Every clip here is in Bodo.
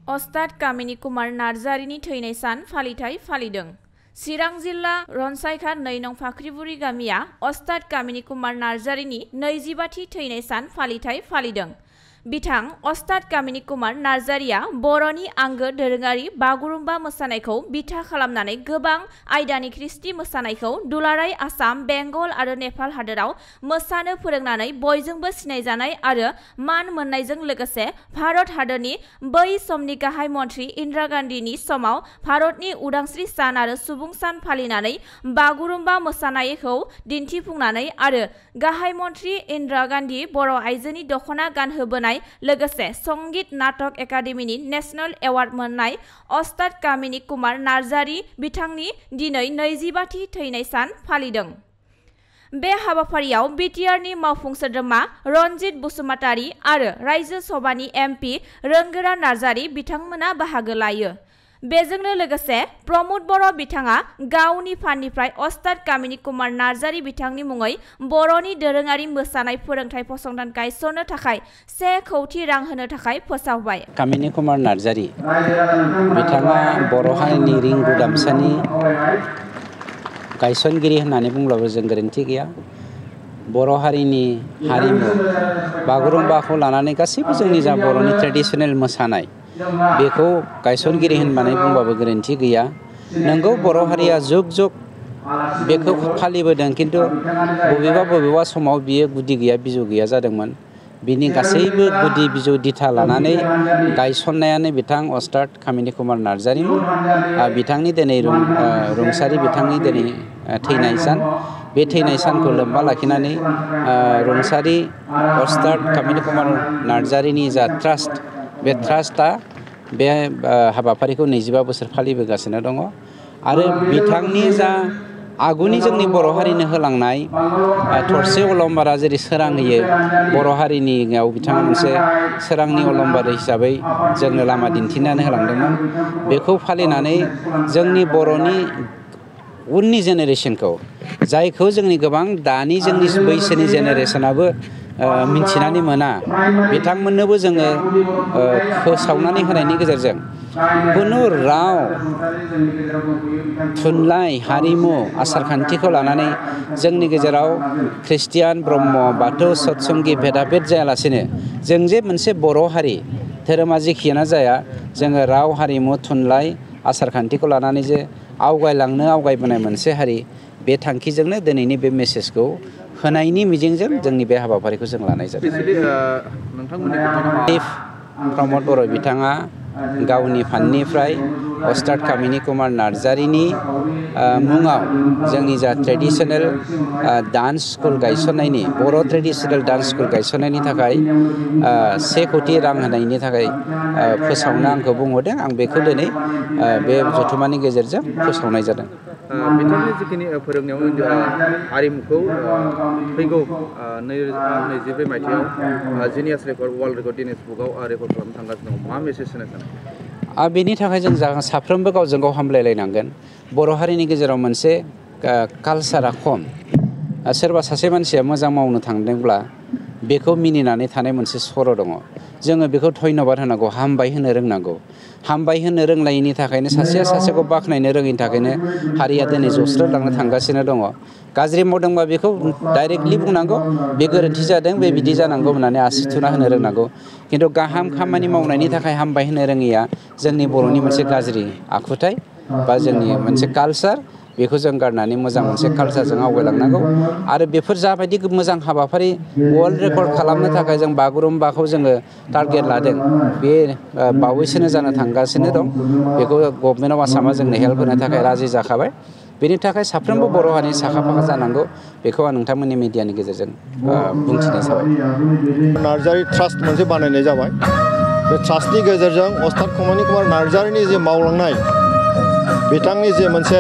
अस्ताद कामिनी कुमार नार्जारिनि थैनाय सान फालिथाय फालिदों। चिरां जिल्ला रनसायघाट 2 नं फाख्रिबुरि गामिया अस्ताद कामिनी कुमार नार्जारिनि 25थि थैनाय सान फालिथाय फालिदों। बिथां अस्ताद कामिनी कुमार नार्जारिया बर'नि आंगो दोरोङारि बागुरुम्बा मोसानायखौ बिथा खालामनानै गोबां आयदानि ख्रिस्टि मोसानायखौ दुलाराय आसाम, बेंगल आरो नेपाल हादोराव मोसानो फोरोंनानै बयजोंबो सिनायजानाय आरो मान मोननायजों लोगोसे भारत हादरनि बै समनि गाहाय मन्थ्रि इन्दिरा गान्धीनि समाव भारतनि उदांस्रि सान आरो सुबुं सान फालिनानै बागुरुम्बा मोसानायखौ दिन्थिफुंनानै आरो गाहाय मन्थ्रि इन्दिरा गान्धी बर' आइजोनि दख'ना गानहोबोनाय लोगोसे संगीत नाटक एकाडेमीनि नेशनल एवार्ड मोननाय अस्ताद कामिनी कुमार नार्जारि बिथांनि दिनै 25थि थैनाय सान फालिदों। बे हाबाफारियाव बिटिआरनि मावफुं सोद्रोमा रनजित बसुमतारी आरो रायजो सभानि एमपि रोंगोरा नार्जारि बिथांमोना बाहागो लायो। बेजोंनो लोगोसे प्रमोद बर' बिथाङा गावनि फान्डनिफ्राय अस्ताद कामिनी कुमार नार्जारि बिथांनि मुङै बर'नि दोरोङारि मोसानाय फोरोंथाय फसंथान गायसननो थाखाय 1 कौटि रां होनो थाखाय फोसावबाय। कामिनी कुमार नार्जारि बिथाङा बर' हारिनि रिंगु दामसानि गायसनगिरि होननानै बुंब्लाबो जों गोरोन्थि गैया। बर' हारिनि हारिमु बागुरुम्बाखौ लानानै गासैबो जोंनि जा बर'नि ट्रेडिशनेल मोसानाय बेखौ गायसनगिरि होननानै बुंबाबो गोरोन्थि गैया। नंगौ बर' हारिया जुग जुग बेखौ फालिबोदों, किन्तु बबेबा समाव बियो गुदि गैया बिजौ गैया जादोंमोन। बिनि गासैबो गुदि बिजौ दिथा लानानै गायसननायानो बिथां अस्ताद कामिनी कुमार नार्जारिमोन। बिथांनि दिनै रुंसारि बिथांनि दिनै थैनाय सान, बे थैनाय सानखौ लोब्बा लाखिनानै रुंसारि अस्ताद कामिनी कुमार नार्जारिनि जा ट्रास्ट, बे ट्रास्टआ बे हाबाफारिखौ 25 बोसोर फालिबोगासिनो दङ आरो बिथांनि जा आगुनि जोंनि बर' हारिनो होलांनाय थरसे अलंबारा जेरै सोरां होयो, बर' हारिनियाव बिथाङा मोनसे सोरांनि अलंबार हिसाबै जोंनो लामा दिन्थिनानै होलांदोंमोन। बेखौ फालिनानै जोंनि बर'नि उननि जेनेरेसनखौ, जायखौ जोंनि गोबां दानि जोंनि बैसोनि जेनेरेसनाबो मिन्थिनानै मोना, बिथांमोननोबो जोङो फोसावनानै होनायनि गेजेरजों खुनु राव, थुनलाइ, हारिमु, आसारखान्थिखौ लानानै जोंनि गेजेराव ख्रिस्टियान, ब्रह्म, बाथौ, सतसंगि भेदाभेद जायालासेनो जों जे मोनसे बर' हारि, धोरोमा जेखियानो जाया, जोङो राव, हारिमु, थुनलाइ, आसारखान्थिखौ लानानै जे आवगायबोनाय मोनसे हारि, बे थांखिजोंनो दिनैनि बे मेसेजखौ होनायनि मिजिंजों जोंनि बे हाबाफारिखौ जों लानाय जादों। प्रमोद बर' बिथाङा गावनि फान्डनिफ्राय अस्ताद कामिनी कुमार नार्जारिनि मुङाव जोंनि जा ट्रेडिशनेल डान्स स्कुल गायसननायनि, बर' ट्रेडिशनेल डान्स स्कुल गायसननायनि थाखाय 1 कौटि रां होनायनि थाखाय फोसावनो आंखौ बुंहरदों। आं बेखौ दिनै बे जथुम्मानि गेजेरजों फोसावनाय जादों। बिथांनि जिखिनि फोरोंनायाव हारिमुखौ फैगौ 2022 मायथाइयाव genius record, world record, Guinness बुकआव रेकर्ड खालामनो थांगासिनो दं, मा मेसेज होनो सानो? बेनि थाखाय जों साफ्रोमबो गावजों गाव हामलायलायनांगोन। बर' हारिनि गेजेराव मोनसे कालसारा खम। सोरबा सासे मानसिया मोजां मावनो थांदोंब्ला बेखौ मिनिनानै थानाय मोनसे सर' दङ। जोङो बेखौ धन्यबाद होनांगौ, हामबाय होनो रोंनांगौ। हामबाय होनो रोंलायैनि थाखायनो, सासेया सासेखौ बाख्नायनो रोङैनि थाखायनो हारिया दिनै जस्रोलांनो थांगासिनो दङ। गाज्रि मावदोंबा बेखौ डाइरेक्टलि बुंनांगौ, बे गोरोन्थि जादों, बे बिदि जानांगौ होननानै आसि थुना होनो रोंनांगौ। किन्तु गाहाम खामानि मावनायनि थाखाय हामबाय होनो रोङैया जोंनि बर'नि मोनसे गाज्रि आखुथाय बा जोंनि मोनसे कालसार। बेखौ जों गारनानै मोजां मोनसे कालसारजों आवगायलांनांगौ आरो बेफोर जाबायदि मोजां हाबाफारि वर्ल्ड रेकर्ड खालामनो थाखाय जों बागुरुम्बाखौ जोङो टारगेट लादों, बे बावैसोनो जानो थांगासिनो दं। बेखौ गभर्नमेन्ट अफ आसामा जोंनो हेल्प होनो थाखाय राजि जाखाबाय। बेनि थाखाय साफ्रोमबो बर' हारिनि साखा-फाखा जानांगौ, बेखौ आं नोंथांमोननि मिडियानि गेजेरजों बुंथिनाय जाबाय। नार्जारि ट्रास्ट मोनसे बानायनाय जाबाय। बे ट्रास्टनि गेजेरजों अस्ताद कामिनी कुमार नार्जारिनि जे मावलांनाय, बिथांनि जे मोनसे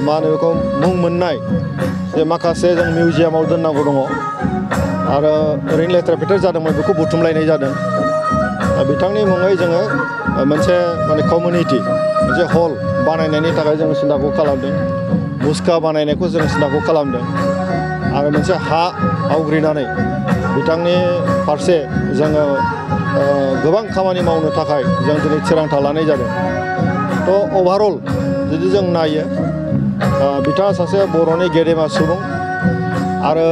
मा होनो बेखौ मुं मोननाय जे माखासे जों मिउजियामाव दोननांगौ दङ आरो ओरैनो लेथ्रा फेथेर जादोंमोन, बेखौ बुथुमलायनाय जादों। बिथांनि मुङै जोङो मोनसे कमिउनिटि, मोनसे हल बानायनायनि थाखाय जों सिन्थाखौ खालामदों। मुसुखा बानायनायखौ जों सिन्थाखौ खालामदों आरो मोनसे हा आवग्रिनानै बिथांनि फारसे जोङो गोबां खामानि मावनो थाखाय जों दिनै थिरांथा लानाय जादों। थ' अभारअल जुदि जों नायो बिथाङा सासे बर'नि गेदेमा सुबुं आरो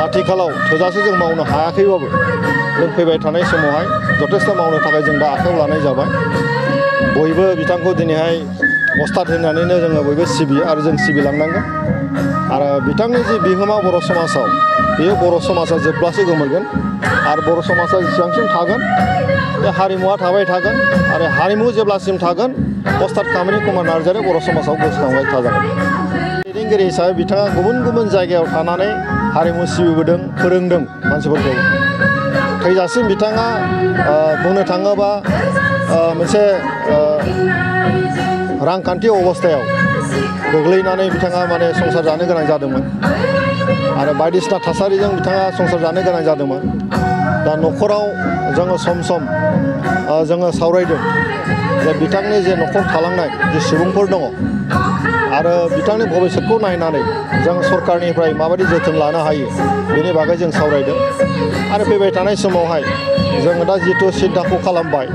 आथिखालाव थोजासे जों मावनो हायाखैबाबो जों फैबाय थानाय समावहाय जथेस्थ' मावनो थाखाय जों दा आखायाव लानाय जाबाय। बयबो बिथांखौ दिनैहाय अस्थाद होननानैनो जोङो बयबो सिबियो आरो जों सिबिलांनांगोन। आरो बिथांनि जि बिहोमा बर' समाजाव बेयो बर' समाजा जोबब्लासो गोमोरगोन आरो बर' समाजा जेसेबांसिम थागोन बे हारिमुवा थाबाय थागोन आरो हारिमु जेब्लासिम थागोन अस्थाद कामिनि कुमार नार्जारिया बर' समाजाव गोसोखांबाय थाजागोन। दैदेनगिरि हिसाबै बिथाङा गुबुन गुबुन जायगायाव थानानै हारिमु सिबिबोदों, फोरोंदों मानसिफोरखौ। थैजासिम बिथाङा बुंनो थाङोबा मोनसे रांखान्थि अबस्थायाव गोग्लैनानै बिथाङा माने संसार जानो गोनां जादोंमोन आरो बायदिसिना थासारिजों बिथाङा संसार जानो गोनां जादोंमोन। दा न'खराव जोङो सम सम जोङो सावरायदों जे बिथांनि जे न'खर थालांनाय जे सुबुंफोर दङ आरो बिथांनि भबिष्यतखौ नायनानै जों सरकारनिफ्राय माबायदि जोथोन लानो हायो बेनि बागै जों सावरायदों। आरो फैबाय थानाय समावहाय जोङो दा जिथु सिन्थाखौ खालामबाय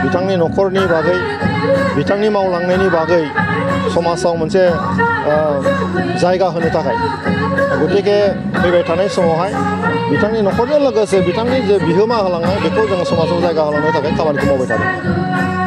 बिथांनि न'खरनि बागै बिथांनि मावलांनायनि बागै समाजाव मोनसे जायगा होनो थाखाय गतिके फैबाय थानाय समावहाय बिथांनि न'खरजों लोगोसे बिथांनि जे बिहोमा होलांनाय बेखौ जोङो समाजाव जायगा होलांनो थाखाय खामानिखौ मावबाय थादों।